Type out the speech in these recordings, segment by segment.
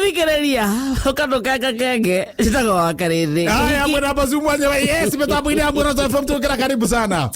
Mũthikĩrĩria ũkandũ kenge njĩtagwo wa Karĩthĩ. Haya, mwena Bazuu mwenyewe. Yes, mitambo-inĩ ya Muoroto FM tukira karibu sana.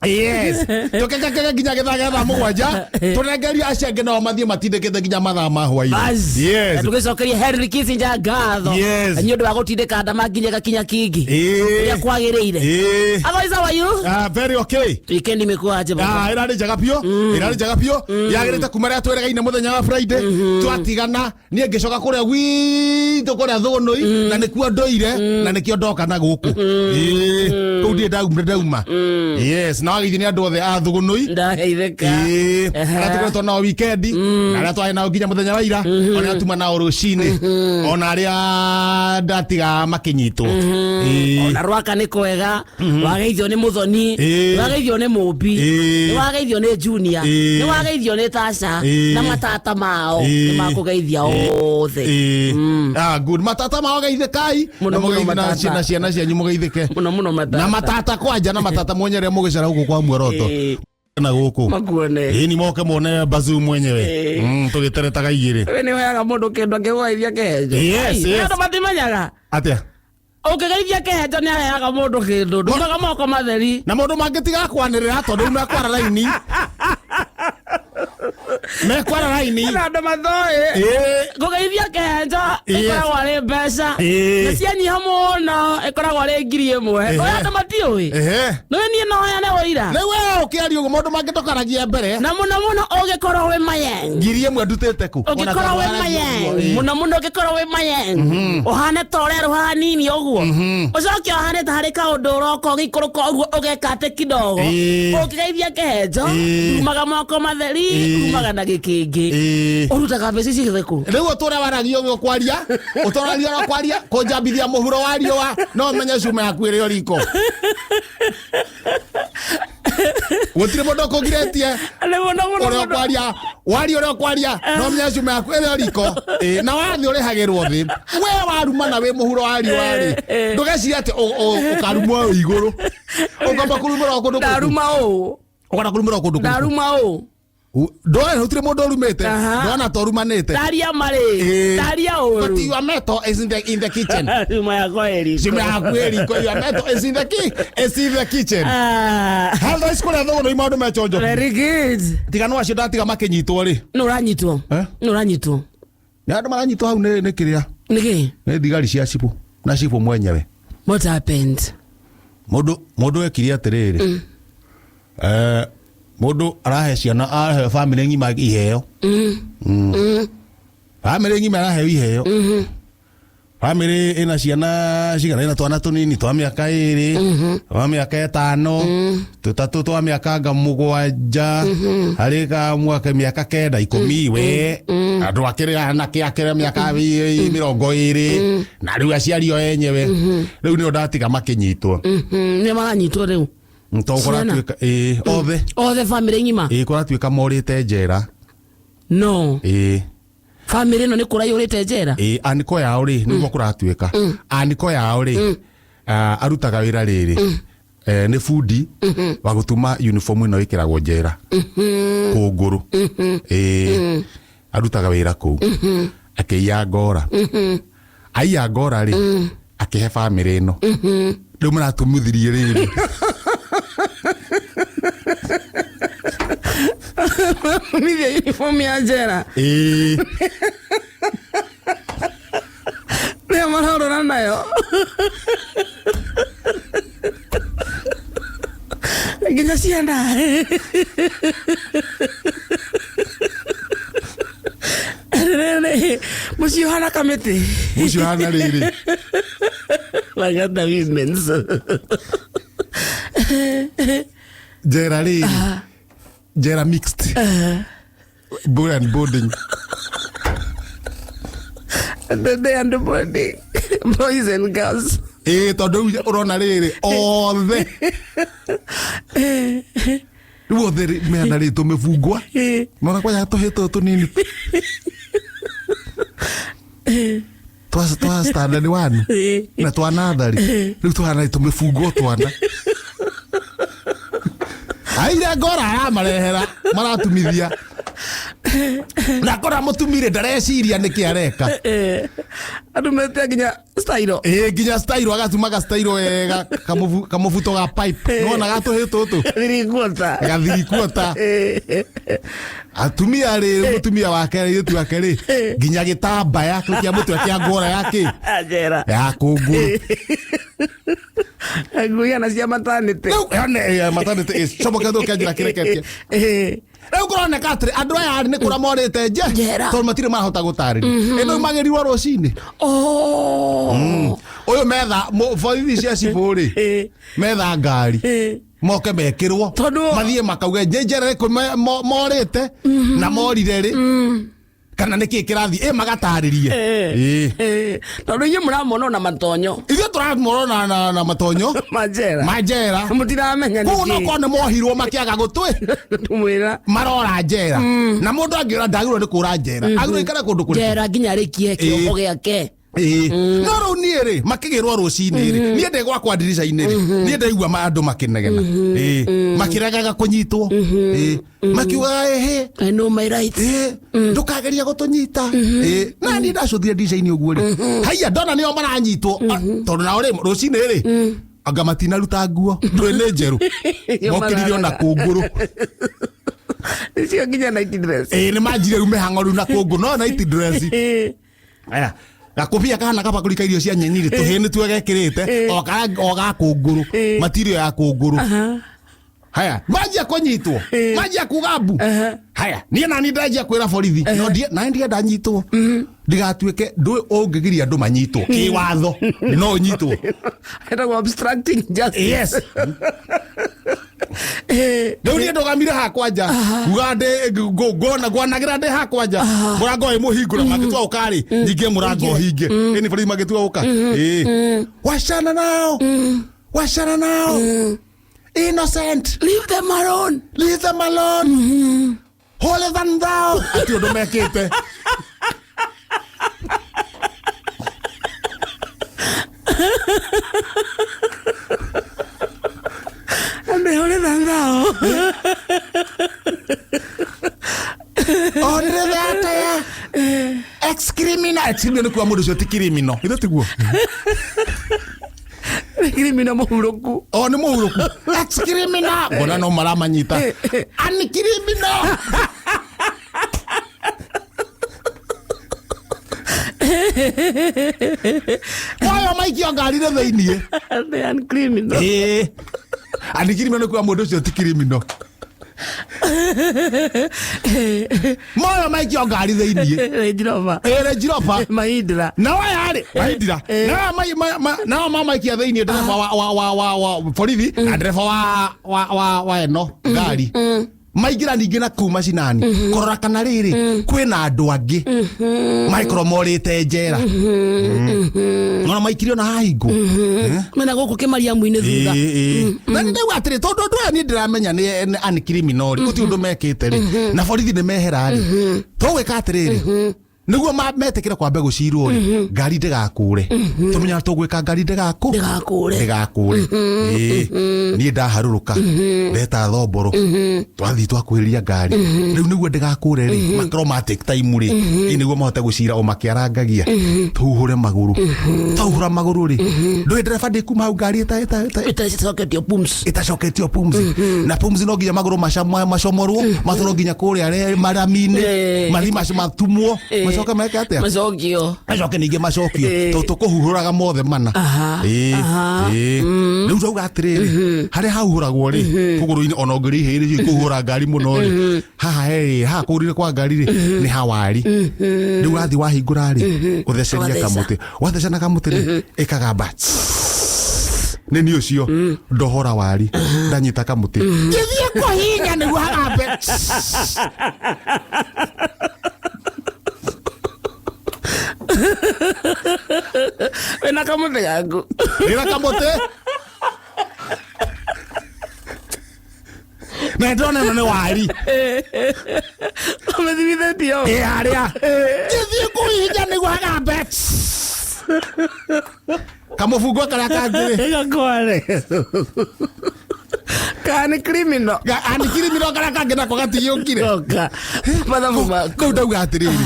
Yes. Tukekakeke nginya gĩthaa gĩa thaa 7 tũnengerie acio angĩ nao mathiĩ matindĩkĩte nginya mathaa ma hwainĩ. Bas. Yes. Tũgĩcokeria Henry Kissinger ngatho Yes. nĩ ũndũ wa gũtindĩka ndama nginya gakinya kingi Ĩĩ. ũrĩa kwagĩrĩire. Ĩĩ. Otherwise, how are you? Ah, very okay. Weekend imekuwa aje baba? Ah, ĩrarĩ njega biũ, ĩrarĩ njega biũ. Yagĩrĩte kuma rĩrĩa tweregaine mũthenya wa Friday twatigana niĩ ngĩcoka kũrĩa gwitũ kũrĩa thũnũi na nĩkuo ndũire na nĩkĩo ndoka na gũkũ. Ĩĩ, kũu ndirĩ ndauma ndauma. Yes, na wageithio nĩ andũ othe a thũgũnũi. Ndageithĩka. Ĩĩ, Ehe. arĩa tũkoretwo nao wikendi na arĩa twarĩ nao nginya mũthenya wa ira, ona arĩa tuma nao rũcinĩ, ona arĩa ndatiga makĩnyitwo. Ĩĩ. Ona rwaka nĩ kwega. Wageithio nĩ Mũthoni. Ĩĩ. Wageithio nĩ Mũmbi. Ĩĩ. Nĩ wageithio nĩ Junior. Ĩĩ. Nĩ wageithio nĩ Tasha. Ĩĩ. Na matata mao. Ĩĩ. Nĩ makũgeithia othe. Ĩĩ. Ah, good. Matata mao geithĩkai Mũno na mũno mũgeithie na matata. ciana cianyu mũgeithĩke Mũno mũno matata. na matata kwanja na matata mwenye rĩa mũgĩcara gũkũ kwa Muoroto Ĩĩ. na gũkũ Makuone. ĩĩ ni moke mone Bazuu mwenyewe. Ĩĩ. Tũgĩteretaga igĩrĩ. We nĩ ũheaga mũndũ kĩndũ akĩgũgeithia kĩhenjo. Yes, Ai, yes. Andũ matimenyaga. Atĩa? Ũngĩgeithia kĩhenjo nĩ aheaga mũndũ kĩndũ. Ndumaga moko matheri. Na maũndũ mangĩ tiga kwanĩrĩra tondũ rĩu mekwara raini, mekwara raini. Na andũ mathoĩ. Kũgeithia kĩhenjo ĩkoragwo arĩ mbeca. Na cianyiha mũno ĩkoragwo arĩ 1000. Ũyũ andũ matiũĩ. Nĩwe niĩ no heane ũira. Rĩu we ũkĩaria ũguo maũndũ mangĩ tũkaragia mbere. Na mũno mũno ũngĩkorwo wĩ mayeng. 1000 ndutĩte kũ? Ũngĩkorwo wĩ mayeng. Mũno mũno ũngĩkorwo wĩ mayeng. Ũhane ta ũrerũha hanini ũguo. Ũcoke ũhane ta harĩ kaũndũ ũroka ũgĩikũrũka ũguo ũgeka atĩ kidogo. Ũngĩgeithia kĩhenjo, umaga moko matheri, umaga na gĩkĩngĩ. Ũrutaga mbeca ici gĩthĩ kũ? Rĩu ũtũre waragia ũguo kwaria, ũtũraria ũrĩa kwaria kũnjambithia mũhuro wa riũa no menye cuma yaku ĩrĩ o riko. Gũtirĩ mũndũ ũkũgirĩtie. Nĩ mũno mũno Ũrĩa mũno. ũkwaria, waria ũrĩa ũkwaria no menye cuma yaku ĩrĩ o riko. Ĩĩ, na wathiĩ ũrĩhagĩrwo thĩ. We warumana wĩ mũhuro wa riũa rĩ, ndũgecirie atĩ ũkarumwo wĩ igũrũ. Ũkamba kũrumĩrwo kũndũ kũrĩkũ? Ndaruma ũũ. Ũkona kũrumĩrwo kũndũ kũrĩkũ? Ndaruma ũũ. Ndona gũtirĩ mũndũ ũrumĩte. Aha. Ndona ta ũrumanĩte. Ndaria marĩ. Ndaria But ũru. your metal is in the kitchen. Cuma yakwa ĩ riko. Cuma yaku ĩ riko. Your metal is in the kitchen. Ah. Hello, ici kũrĩa thũgũnũ maũndũ me chonjo. Very good. Tiga no acio ndatiga makĩnyitwo rĩ. Nĩ ũranyitwo. Eh? Nĩ ũranyitwo. Nĩ andũ maranyitwo hau nĩ kĩrĩa? Nĩ kĩ? Nĩ thigari cia cibũ na cibũ mwenyewe. What happened? Mũndũ ekire atĩrĩrĩ. Mũndũ arahe ciana, arahe bamĩrĩ ng'ima iheo. Bamĩrĩ ng'ima araheo iheo. Bamĩrĩ ĩna ciana cigana, ĩna twana tũnini twa mĩaka 2, twa mĩaka 5, tũtatũ twa mĩaka anga 7, harĩ ka mwaka mĩaka 9, 10, we andũ akĩrĩ anake akĩrĩ mĩaka 20, na rĩu aciari o enyewe. Rĩu nĩo ndatiga makĩnyitwo. Nĩ maranyitwo rĩu. Tondũ Ciana? kũratuĩka, ĩĩ, othe. Othe bamĩrĩ ng'ima? Ĩĩ, kũratuĩka morĩte njera. No. Ĩĩ. Bamĩrĩ ĩno nĩ kũraiyũrĩte njera? Ĩĩ, aniko yao rĩ, nĩguo kũratuĩka. Aniko yao rĩ, arutaga wĩra rĩrĩ. Nĩ bundi wa gũtuma uniform ĩno ĩkĩragwo njera. Kũngũrũ. Ĩĩ. Arutaga wĩra kũu. Akĩiya ngora. Aiya ngora rĩ, akĩhe bamĩrĩ ĩno. Rĩu maratumuthirie rĩrĩ. Mithia uniform ya njera. Ĩĩ. Nĩyo marorora nayo. Nginya ciana. Rĩrĩ, mũciĩ ũhana kamĩtĩ. Mũciĩ ũhana rĩrĩ. Lang'ata women's. Njera rĩrĩ. Njera mixed. Boy and boarding. The day and the boarding. Boys and girls. Ĩĩ, tondũ rĩu ũrona rĩrĩ othe. Rĩu othe rĩ, mena rĩ tũmĩbungwa. Nona kwanya tũhĩ tũtũ tũnini. Twa standard 1 na twa nathari. Rĩu tũhana tũmĩbungwo twana. Aira ngora aramarehera maratumithia. Na kora mũtumire ndareciria nĩkĩ areka. Andũ mete nginya style. Ĩ, nginya style, agatumaga style wega, kamũbuto ga pipe nona gatũhĩ tũtũ. Thirikuota. Gathirikuota. Atumia rĩ, mũtumia wake airĩtu ake rĩ, nginya gĩtambaya kĩu kĩa mũtwe kĩa ngora yake Njera. Ya kũngũrũ. Nguiana cia matanĩtĩ. Rĩu yone matanĩtĩ ĩcomoketwo kĩanjĩra kĩreketie. Rĩu kũroneka atĩrĩ, andũ aya nĩ kũra morĩte nje Njera. tondũ matirĩ marahota gũtarĩria ĩno imagĩrirwo rũcinĩ. Oh. Ũyũ metha borithi cia cibũ rĩ, metha ngari, moke mekĩrwo, mathiĩ makauge nĩ njera ĩrĩkũ morĩte na morire rĩ, kana nĩ kĩĩ kĩrathiĩ, ĩ magatarĩrie. Ĩ. Tondũ inyuĩ mũramona na matonyo. Ithuĩ tũramorwo na matonyo. Ma njera. Ma njera. Mũtiramenya. Koguo no korwo nĩ mohirwo makĩaga gũtwĩ Tũmwĩra. Marora njera, na mũndũ angĩũra ndagĩrĩirwo nĩ kũra njera, agĩrĩirwo ikare kũndũ kũrĩkũ? Njera nginya arĩkie kĩoho gĩake. Ĩĩ. No rĩu niĩ rĩ, makĩgĩrwo rũcinĩ rĩ, niĩ ndĩ gwakwa ndirica-inĩ rĩ, niĩ ndaigua andũ makĩnegena. Ĩĩ. Makĩregaga kũnyitwo. Ĩĩ. Makiugaga ĩhĩ. I know my rights. Ĩĩ. Ndũkageria gũtũnyita. Ĩĩ. Na niĩ ndacũthire ndirica-inĩ ũguo rĩ, haiya, ndona nĩo maranyitwo. Ah, tondũ nao rĩ, rũcinĩ rĩ, anga matinaruta nguo, ndũĩ nĩ njerũ, mokĩrire ona kũngũrũ. Icio nginya night dress. Ĩĩ, nĩ manjire rĩu mĩhang'o rĩu na kũngũ no night dress. Aya, gakũbia kahana kabakũri ka irio cia nyeni rĩ, tũhĩĩ nĩtuo gekĩrĩte o ga kũngũrũ, matirio ya kũngũrũ. Haya, manjia kũnyitwo, manjia kuga mbu. Haya, niĩ nani ndanjia kwĩra borithi no ndie na ndienda nyitwo, ndigatuĩke ndũ ũngĩgiria andũ manyitwo kĩwatho no ũnyitwo. Etagwo obstructing justice. Yes. Rĩu niĩ ndũgamire hakwa nja nguga ndĩ ngona ngwanagĩra ndĩ hakwa nja, mũrango wĩ mũhingũre, mangĩtua ũka rĩ, nyingĩ mũrango ũhinge. Ĩni borithi mangĩtua ũka, ĩĩ, wachana nao, wachana nao, innocent. Leave them alone. Leave them alone, holier than thou, ati ũndũ mekĩte. Andũ holier than thou. Onire thataya ex criminal. Ex criminal nĩ kuga mũndũ ũcio ti criminal, ithe tiguo? Criminal mũhurũku. O nĩ mũhurũku, ex criminal, ngona no maramanyita ani criminal. Moyo maikio ngari-inĩ thĩiniĩ. The uncriminal. Ĩĩ, ani criminal nĩ kuga mũndũ ũcio ti criminal. Moyo maikio ngari thĩiniĩ. Range Rover. Ĩĩ, Range Rover. Mahindra. Nao aya rĩ, Mahindra. Nao nao mamaikia thĩiniĩ, ndereba wa borithi na ndereba wa ĩno ngari maingĩra ningĩ na kũu macinani kũrora kana rĩrĩ kwĩna andũ angĩ maikorwo morĩte njera, nona maikirio na hahingwo. Mena gũkũ kĩmariamu-inĩ thutha. Na nĩ ndauga atĩrĩ, tondũ ũndũ ũyũ niĩ ndĩramenya nĩ ani criminal rĩ, gũtirĩ ũndũ mekĩte rĩ, na borithi nĩ mehera rĩ, tũgwĩka atĩrĩrĩ, nĩguo metĩkĩre kwambe gũcirwo rĩ, ngari ndĩgakũre, tũmenya tũgwĩka ngari ndĩgakũ Ndĩgakũre. Ndĩgakũre. Ĩĩ, niĩ ndaharũrũka ndeta thomboro, twathiĩ twakuhĩrĩria ngari rĩu nĩguo ndĩgakũre rĩ, makorwo ma take time rĩ, ĩ nĩguo mahote gũcira o makĩarangagia, tũhuhũre magũrũ, twahuhũra magũrũ rĩ, ndũĩ ndereba ndĩkuma hau ngari Ĩtacoketio pumps. Ĩtacoketio pumzi, na pumzi no nginya magũrũ macomorwo matwarwo nginya kũrĩa marami-inĩ, mathi matumwo, macoke meke atĩa? Macokio. Macoke ningĩ macokio, tondũ tũkũhuhũraga mothe mana. Ĩĩ, ĩĩ. Rĩu tauga atĩrĩrĩ, harĩa hahuhũragwo rĩ, kũgũrũ-inĩ, ona ũngĩrĩ ihĩĩ rĩ, kũhuhũra ngari mũno rĩ, haha herĩ haha kũgũrũ-inĩ kwa ngari rĩ, nĩ hawari. Rĩu wathiĩ wahingũra rĩ, ũtheceria Watheca. Kamũtĩ, watheca na kamũtĩ rĩ, ĩkagamba nĩ niĩ ũcio ndohora wari, ndanyita kamũtĩ ngĩthiĩ kũhinya nĩguo hagambe. Wĩna kamũtĩ gaku. Ndĩna kamũtĩ na ndĩrona ĩno nĩ wari. Ũmĩthimithĩtie ĩ harĩa ngĩthiĩ kũhihinya nĩguo hagambe, kamũbungo karĩa kangĩ rĩ Gakware. Kana nĩ criminal. Anikiri miro karĩa kangĩ nako gatigĩũkire. Oka. Mathabu maku. Kau ndauga atĩrĩrĩ,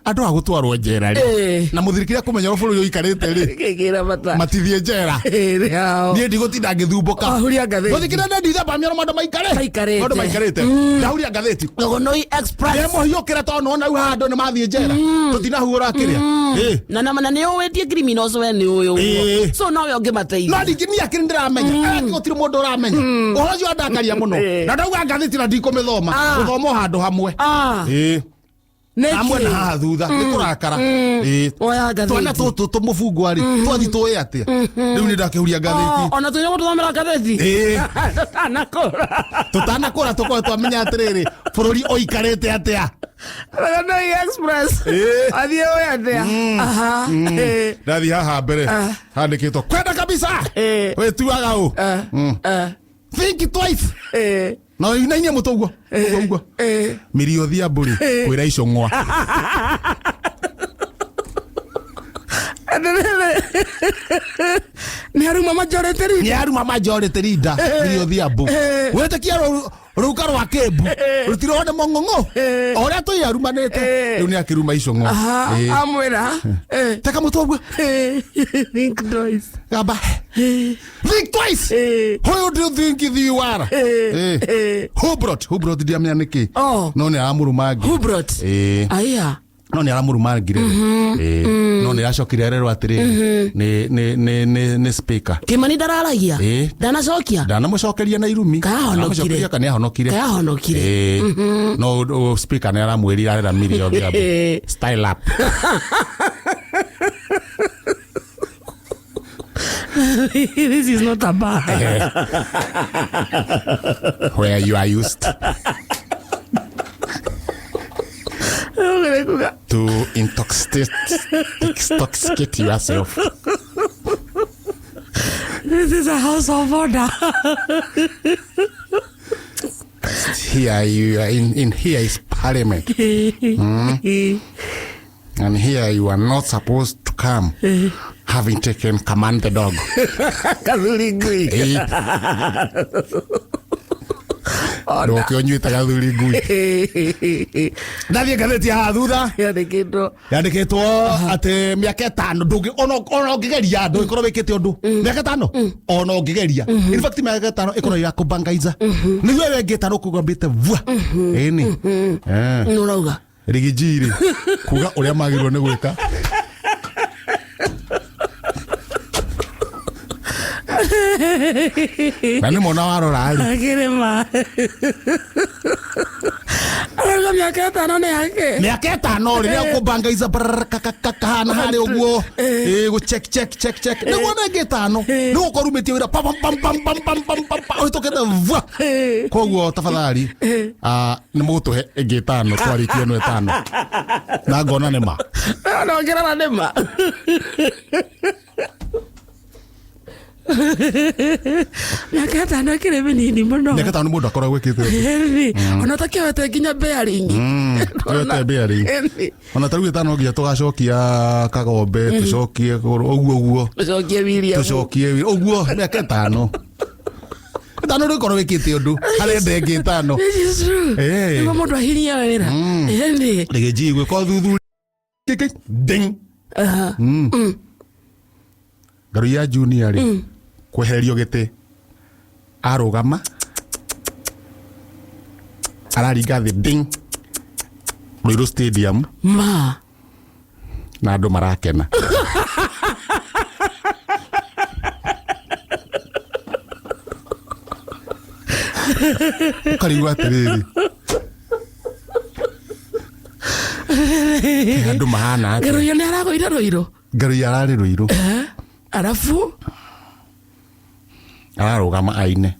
andũ a gũtwarwo njera rĩ, na mũthirikire kũmenya ũrĩa bũrũri ũikarĩte rĩ, Gĩkĩra bata. matithiĩ njera. Ĩĩ, hao. Niĩ ndigũtinda ngĩthumbũka. Wahuria ngathĩti. Mũthikire ndendithamba mĩoro mandũ maikare. Maikarĩte. Mandũ maikarĩte. Ndahuria ngathĩti. Thogonoi Express. Nĩmũhiũkĩre tondũ nĩwona hau haha andũ nĩmathiĩ njera. Tũtinahuũra kĩrĩa. Ĩĩ. Na nĩ ũwĩtie criminals we nĩ ũyũ Ĩĩ. ũguo. So nowe ũngĩmateithia. No ningĩ niĩ akĩrĩ ndĩramenya. Gũtirĩ mũndũ ũramenya. Ũhoro ũcio wandakaria mũno. Na ndauga ngathĩti na ndikũmĩthoma. Gũthoma o handũ hamwe. Ĩĩ. Nĩkĩ? Hamwe na haha thutha nĩ kũrakara. Ĩĩ. Oya ngathĩti. Twana tũtũ tũmũbungwa rĩ, twathi tũĩ atĩa? Rĩu nĩ ndakĩhuria ngathĩti. Oh, ona tũnya gũtũthomera ngathĩti. Ĩĩ. Tũtanakũra. Tũtanakũra tũkorwo twamenya atĩrĩrĩ, bũrũri ũikarĩte atĩa. Thogonoi Express. Ĩĩ. Athiĩ ũĩ atĩa? Aha. Ĩĩ. Ndathiĩ haha mbere handĩkĩtwo kwenda kabisa. Ĩĩ. Wĩtuaga ũ? Think twice. Ĩĩ. Na ũinainie mũtwe ũguo. Ũguo ũguo. Ĩĩ. Mirio Odhiambo rĩ, kwĩra icũng'wa. Atĩrĩrĩ. Nĩ aruma majority leader. Nĩ aruma majority leader Mirio Odhiambo. Wĩtĩkia rũruka rwa Kĩmbu rũtirona nĩ mong'ong'o o ũrĩa tũiarumanĩte. Rĩu nĩ akĩruma icũng'wa. Aha. Ĩĩ. Amwĩra. Ĩĩ. Teka mũtwe ũguo. Ĩĩ. Think twice. Gamba. Think twice. Ĩĩ. Who do you think you are? Ĩĩ. Ĩĩ. Who brought? Who brought ndiamenya nĩkĩ? Oh. No nĩ aramũruma Who brought? Ĩĩ. Aya. No nĩ aramũrumangire. Ĩĩ. No nĩ aracokire arerwo atĩrĩrĩ, nĩ nĩ nĩ nĩ nĩ speaker. Kĩmani ndararagia. Ĩĩ. Ndanacokia. Ndanamũcokeria na irumi. Kaahonokire. Ndanamũcokeria kana nĩahonokire. Kaahonokire. Ĩĩ. No speaker nĩ aramwĩrire arera Millie Odhiambo. Style up. This is not a bar. Where you are used to intoxicate yourself. This is a house of order. Here you are in here is parliament. And here you are not supposed to come having taken command the dog. Kathuri ngui. Ĩĩ. Ndũke ũnyuĩte gathuri ngui. Ndathiĩ ngathĩti haha thutha. Yandĩkĩtwo. Yandĩkĩtwo atĩ mĩaka ĩtano ndũngĩ ona ũngĩgeria ndũngĩkorwo wĩkĩte ũndũ. Mĩaka ĩtano ona ũngĩgeria. In fact mĩaka ĩtano ĩkorwo ya kũbangaiza. Nĩguo ĩyo ĩngĩ ĩtano ũkũgambĩte vua. Ĩni. Nĩ ũrauga. Rigiji rĩ kuga ũrĩa magĩrĩirwo nĩ gwĩka. Na nĩ mona warora rĩ. Akĩrĩ ma. Arauga mĩaka ĩtano nĩ yake. Mĩaka ĩtano rĩ nĩ kũbangaiza kahana harĩ ũguo. Ĩĩ gũ check check check check. Nĩguo na ĩngĩ ĩtano nĩ gũkorwo umĩtie wĩra pam pam pam pam pam pam pam pam ũhĩtũkĩte vua. Koguo tafadhali nĩ mũgũtũhe ĩngĩ ĩtano twarĩkia ĩno ĩtano. Na ngona nĩ ma. Ona ũngĩrora nĩ ma. Mĩaka ĩtano ĩkĩrĩ mĩnini mũno. Mĩaka ĩtano mũndũ akoragwo ĩkĩte ũndũ. Ĩni. Ona ũtakĩoete nginya bearing. Toyota bearing. Ĩni. Ona tarĩu ĩtano nginya tũgacokia Kagombe, tũcokie ũguo ũguo. Tũcokie William. Tũcokie ũguo mĩaka ĩtano. Ĩtano ndũgĩkorwo wĩkĩte ũndũ. Harĩ ndenge ĩtano. This is true. Ĩĩ. Nĩguo mũndũ ahinyia wĩra. Ĩni. Rĩgĩnji gwĩka ũthuthuria. Ding. Aha. Ngaruiya Junior rĩ kweherio gĩtĩ arũgama araringa thĩ ding Ruiru Stadium Ma. na andũ marakena. Ũkarigwo atĩrĩrĩ, andũ mahana atĩa? Ngaruiya nĩ aragũire Ruiru. Ngaruiya ararĩ Ruiru. Arabu Ararũgama aine.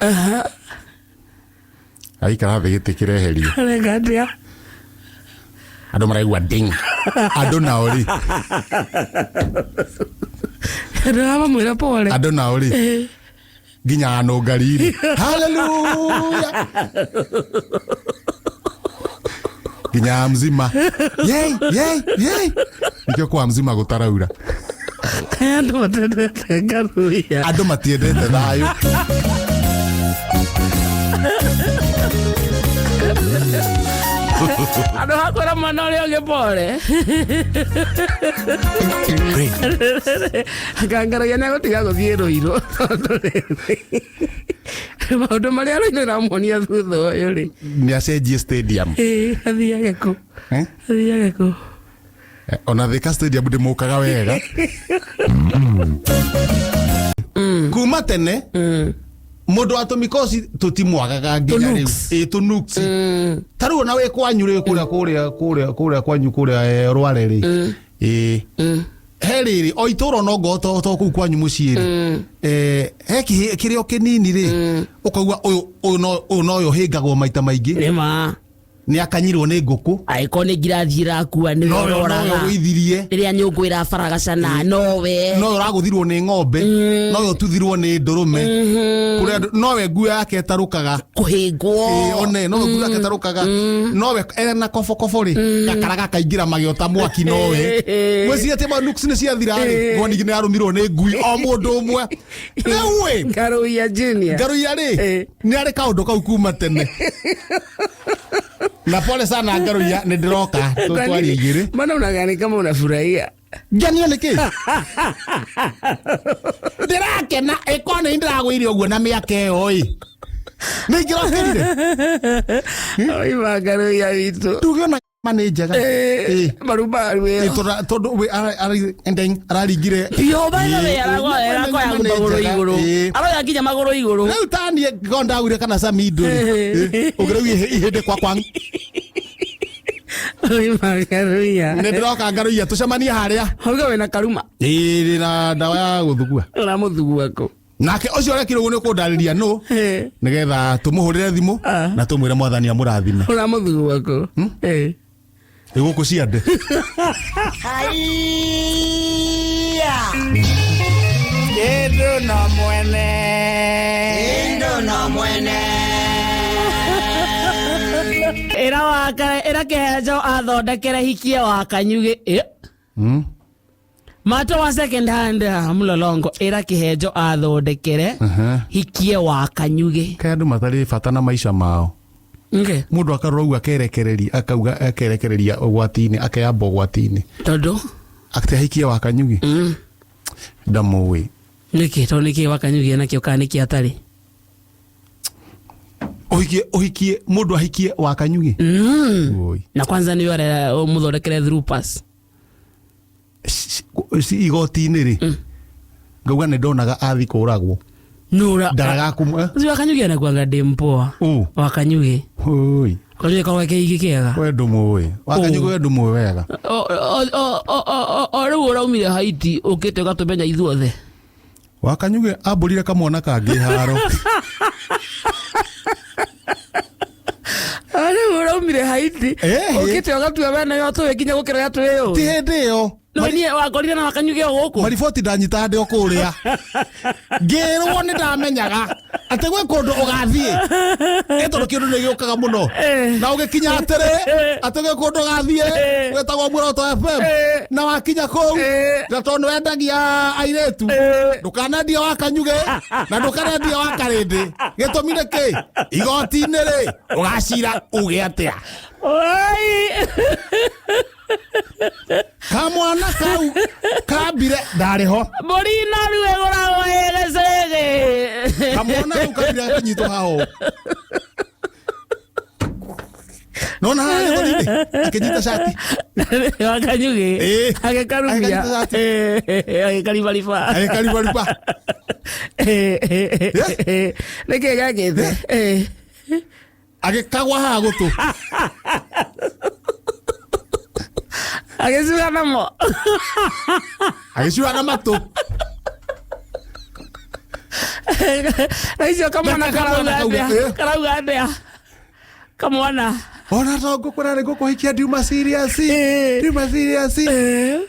Aikara thĩ gĩtĩ kĩreherio. Areka atĩa? Andũ maraigua ding. Andũ nao rĩ. Andũ aramwĩra pole. Andũ nao rĩ. Nginya anũngari rĩ. Hallelujah. Nginya mzima. Yay, yay, yay. Nikĩo kwa mzima gũtaraura. Kaĩ andũ matendete Ngaruiya. Andũ matiendete thayũ. Andå hakwä mwana å rä a å ngä pore ngangaragia nä agå tiga gå thiä rå irå tondå maå ndå marä a rå irå ramuonia thutha å yå rä Nĩ acenjie stadium. Athiage kå? Eh? Athiage kå? Ona Thika stadium ndĩmũkaga wega kuma tene. Mũndũ wa tũmikoci tũtimwagaga nginya rĩu. Tũnuks. Ĩ, tũnuks. Ta rĩu ona wĩ kwanyu rĩ, kũrĩa kũrĩa kũrĩa kũrĩa kwanyu kũrĩa Rware rĩ, ĩ he rĩrĩ o itũra no ngo to kũu kwanyu mũciĩ rĩ, he kĩrĩa kĩnini rĩ, ũkaigua ũyũ ũyũ no ũyũ noyo hĩngagwo maita maingĩ. Nä ma. Nĩ akanyirwo nĩ ngũkũ. Angä nä ngirathi ĩrakua nä noyo noyo roraga. Wĩithirie. Rä rä a nyå ngå ä rabaragacana nowe. Noyo ũragũthirwo nĩ ng'ombe, noyo ũtuthirwo nĩ ndũrũme kũrĩa nowe nguo yake ĩtarũkaga. Kå hä ngwo. Ĩ, one nowe nguo yake ĩtarũkaga, nowe ena kobokobo rĩ, gakara gakaingĩra magĩota mwaki, nowe mwĩciria atĩ manuks nĩ ciathira rĩ, ngo ningĩ nĩ arũmirwo nĩ ngui o mũndũ ũmwe rĩu ĩ. Ngaruia Junior. Ngaruia rĩ, nĩ arĩ kaũndũ kau kuma tene, na pole sana Ngaruia, nĩ ndĩroka twarie igĩrĩ. Mbona unagani kama unafurahia? Ngenio nĩ kĩ? Ndĩrakena ĩkorwo nĩ ndĩragũire ũguo na mĩaka ĩyo ĩ nĩ ingĩrokĩrire. Oima Ngaruia witũ. Tuge ona ma nĩ njega. Ĩ. Marumaru Ĩ, ĩyo. tondũ we endeng araringire. Biũ, by the way, Ĩ, arakoya nĩ magũrũ njega. igũrũ. Ĩ. Aroya nginya magũrũ igũrũ. Rĩu taniĩ ngorwo ndagũire kana samindo rĩ, ũngĩrauga ihĩndĩ kwa kwang. Oima Ngaruia. Nĩ ndĩroka Ngaruia, tũcemanie harĩa. Auga wĩna karuma. Ĩ, ndĩ na ndawa ya gũthugua. Ũramũthugua kũ? Nake ũcio ũrekire ũguo nĩ kũndarĩria nũ, nĩgetha tũmũhũrĩre thimũ na tũmwĩre mwathani amũrathime. Ũramũthugua kũ? Ĩ, gũkũ ciande. Haiya. Kĩndũ no mwene. Kĩndũ no mwene. Ĩra waka ĩra kĩhenjo athondekere hikie wa kanyugĩ. Mato wa second hand, mlolongo, ĩra kĩhenjo athondekere hikie wa kanyugĩ. Kaĩ andũ matarĩ bata na maica mao? Okay. Mũndũ akarora ũguo akerekereria, akauga akerekereria ũgwati-inĩ, akeyamba ũgwati-inĩ. Tondũ? Atĩ ahikie wa kanyugi. Ndamũĩ. Nĩkĩ? Tondũ nĩkĩ wa kanyugĩ enakĩo kana nĩkĩ atarĩ? Ũhikie mũndũ ahikie wa kanyugi. Oi. Na kwanza nĩwe arera mũthondekere through pass. Igoti-inĩ rĩ, ngauga nĩ ndonaga athi kũragwo. Nura. Ndaraga kumwe. Ũcio wa kanyugĩ anakuanga ndĩ mpoa. Ũ. Wa kanyugĩ. Oi. Kanyugĩ korwo keigi kĩega. We ndũmũĩ wa kanyugi, we ndũmũĩ wega. O rĩu ũraumire Haiti ũkĩte ũgatũmenya ithuothe. Wa kanyugi ambũrire kamwana kangĩ haro. O rĩu ũraumire Haiti ũkĩte ũgatua we nayo tũĩ nginya gũkĩra ũrĩa twĩyũĩ. Ti hĩndĩ ĩyo. No niĩ wakorire na wakanyugĩ o gũkũ. Mariboti ndanyita ndĩ o kũrĩa ngĩrwo nĩ ndamenyaga atĩ gwĩ kũndũ ũgathiĩ ĩ tondũ kĩndũ nĩ gĩũkaga mũno na ũgĩkinya atĩrĩ atĩ gwĩ kũndũ ũgathiĩ gwĩtagwo Muoroto FM, na wakinya kũu na tondũ wendagia airĩtu, ndũkanendie wa kanyugĩ na ndũkanendie wa karĩndĩ. Gĩtũmi nĩ kĩ? Igoti-inĩ rĩ, ũgacira uge atĩa? Oi! Kamwana kau kambire ndarĩ ho. Mbũri noru ĩgũragwo ĩ gĩcĩgĩ. Kamwana kau kambire gakĩnyitwo haha ũũ, nona haha gĩthũri-inĩ, akĩnyita cati. Wakanyugĩ. Agĩkarumia. Agĩkarumia. Agĩkanyita cati. Agĩkaribariba. Agĩkaribariba. Nĩkĩ gekĩte? Agĩkagwa haha gũtũ. Agĩcuha namo. Agĩcua na matũ. Na icio kamwana Na kamwana karauga kauga, atĩa? eh. Karauga atĩa kamwana? Ona to ngũkwĩra nĩ ngũkũhikia, ndiuma serious. Ndiuma serious.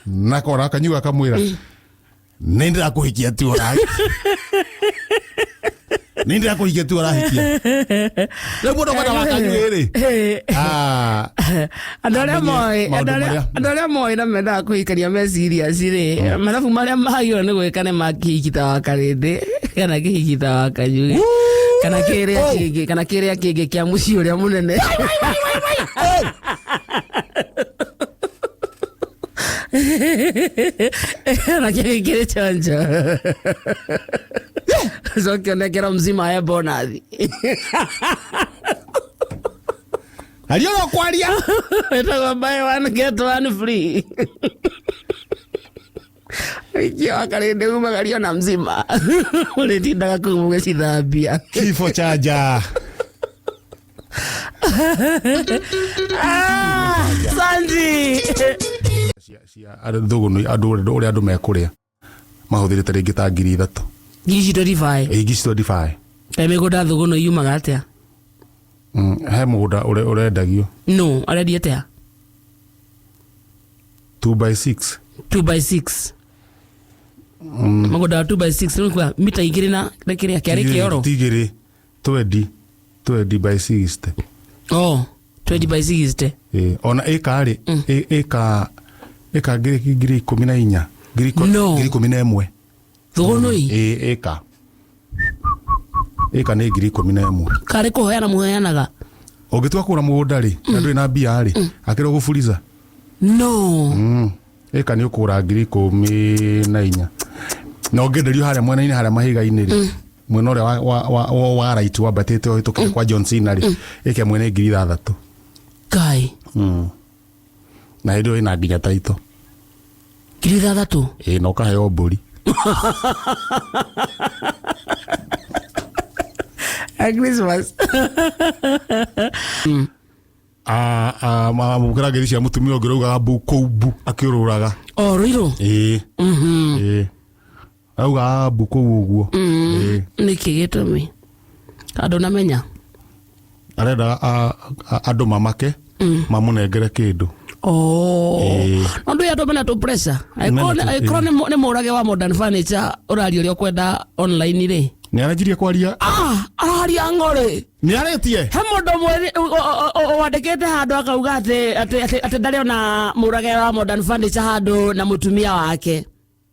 Na kora kanyuga kamwĩra nĩ ndĩrakũhikia tu ũrahi, nĩ ndĩrakũhikia tu ũrahikia rĩu mũndũ kwenda wa kanyugĩ rĩ. Ah, Andũ arĩa amenye moĩ maũndũ andũ arĩa marĩa- andũ arĩa moĩ na mendaga kũhikania me serious rĩ, mathabu marĩa magĩrĩirwo nĩ gwĩka nĩ ma kĩhiki ta wa karĩndĩ kana kĩhiki ta wa kanyugĩ. Kana kĩrĩa kĩngĩ, kana kĩrĩa kĩngĩ kĩa mũciĩ ũrĩa mũnene. Na kĩrĩ kĩrĩ chonjo. Coke onekera mzima ya bonathi. Aria ũrĩa ũkwaria. Ĩtagwo buy one get one free. Wiki wa karĩndĩ umagario na mzima. Ũrĩtindaga kũu mũgĩcithambia. Kifo cha njaa. Ah, Sanji. Cia thũgũnũ andũ ũrĩa andũ mekũrĩa mahũthĩrĩte rĩngĩ ta 3,000. Ngiri citũ ndibaya. Ĩ, ngiri citũ ndibaya. Kaĩ mĩgũnda thũgũnũ yumaga atĩa? He mũgũnda ũrendagio. No, arendia atĩa? 2 by 6. 2 by 6. Mũgũnda wa 2 by 6 nĩ kuga mita igĩrĩ na kĩrĩa kĩarĩ kĩoro. Ti igĩrĩ, 20, 20 by 60. Oh, 20 by 60. Ĩ, ona ĩka rĩ, ĩka ĩka 14,000, No. 11,000. Thũgũnũ ĩ? Ĩ, ĩka. Ĩka nĩ 11,000. Karĩ kũheana mũheanaga? Ũngĩtua kũgũra mũgũnda rĩ, na ndũrĩ na mbia rĩ, akĩrĩ ũgũburiza. No. Ĩka nĩ ũkũgũra 14,000. Na ũngĩenderio harĩa mwena-inĩ harĩa mahiga-inĩ rĩ, mwena ũrĩa wa right wambatĩte ũhĩtũkĩre kwa John Cena rĩ, ĩka ĩmwe nĩ 6,000. Kai. Na hĩndĩ ĩyo ĩna nginya taito. 6,000? Ĩ, na ũkaheo mbũri. Christmas. Amũkĩra ngeithi cia mũtumia ũngĩ ũraugaga mbu kũu mbu akĩũrũraga. Oh, Ruiru? Ĩ. Ĩ. Araugaga mbu kũu ũguo. Ĩ. Nĩkĩ gĩtũmi? Andũ namenya? Arenda andũ mamake, mamũnengere kĩndũ. Oh. Ĩ. No ndũ andũ mena tũ pressure. Mena tũ- Angĩkorwo nĩ mũrage wa Modern Furniture ũraria ũrĩa ũkwenda online rĩ. Nĩ aranjirie kwaria. Ah, araria ng'ore. Nĩ arĩtie? He mũndũ ũmwe wandĩkĩte handũ akauga atĩ ndarĩ ona mũrage wa Modern Furniture handũ na mũtumia wake.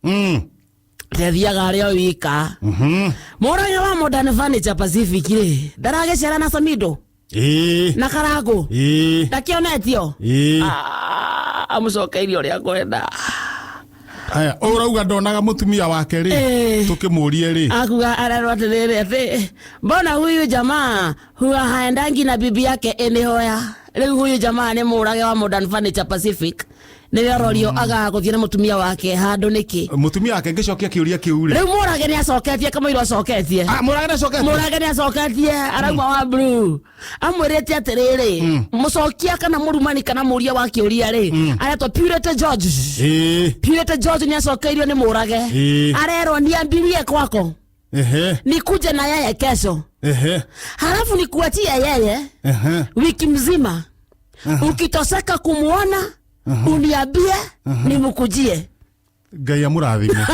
Atĩ athiaga arĩ o wika. Mũrage wa Modern Furniture Pacific rĩ, ndaragĩcera na Samido? Na Karangũ? Ndakĩonetio? Ah, amũcokeirie ũrĩa akwenda. Aya, ũyũ ũrauga ndonaga mũtumia wake rĩ, tũkĩmũrie rĩ. Akuga arerwo atĩrĩrĩ atĩ mbona huyu jamaa huwa haendangi na bibi yake ĩnĩhoya. Rĩu huyu jamaa nĩ mũrage wa Modern Furniture Pacific. Nĩwe arorio agaga gũthiĩ na mũtumia wake handũ nĩkĩ? Mũtumia wake ngĩcokia kĩũria kĩu rĩ. Rĩu mũrage nĩ acoketie kamũira acoketie. Ah, mũrage nĩ acoketie? Mũrage nĩ acoketie, arauma wa blue. Amwĩrĩte atĩrĩrĩ, mũcokia kana mũrumani kana mũria wa kĩũria rĩ, aretwo Purity George. Purity George nĩ acokeirio nĩ mũrage. Arerwo niambirie kwako. Nikuje na yeye kesho. Halafu nikuachie yeye wiki mzima. Ukitoseka kumuona, uniambie, nimkujie. Ngai amũrathime.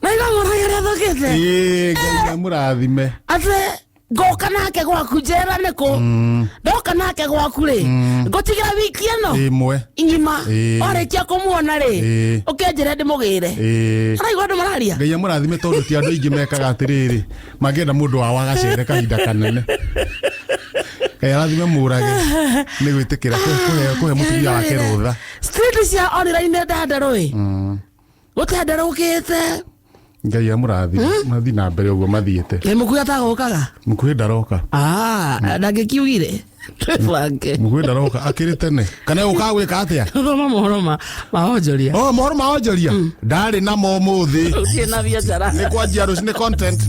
Na ina mũrage nĩ athũkĩte. Ĩĩ, Ngai amũrathime. Atĩ ngoka nake gwaku njera nĩkũ? Ndoka nake gwaku rĩ, ngũtigĩra wiki ĩno? Ĩmwe. Ng'ima. Warĩkia kũmuona rĩ, ũkĩnjĩre ndĩmũgĩre. Araigua andũ mararia? Ngai amũrathime tondũ ti andũ aingĩ mekaga atĩrĩrĩ, mangĩenda mũndũ wao agacere kahinda kanene. Ngai arathime mũrage nĩ gwĩtĩkĩra kũhe mũtumia wake rũtha. Street cia online ndandarũ ĩ. Gũtandarũkĩte. Ngai amũrathime, mathiĩ na mbere ũguo mathiĩte. Nĩ mũkuhĩ atagũkaga? Mũkuhĩ ndaroka. Ah, ndangĩkiugire. Twĩbange. Mũkuhĩ ndaroka, akĩrĩ tene. Kana ũkaga gwĩka atĩa? Thoma mohoro ma onjoria. Oh, mohoro ma onjoria? Ndarĩ namo ũmũthĩ. Gũtirĩ na biacara. Nĩ kwanjia rũciũ, nĩ content.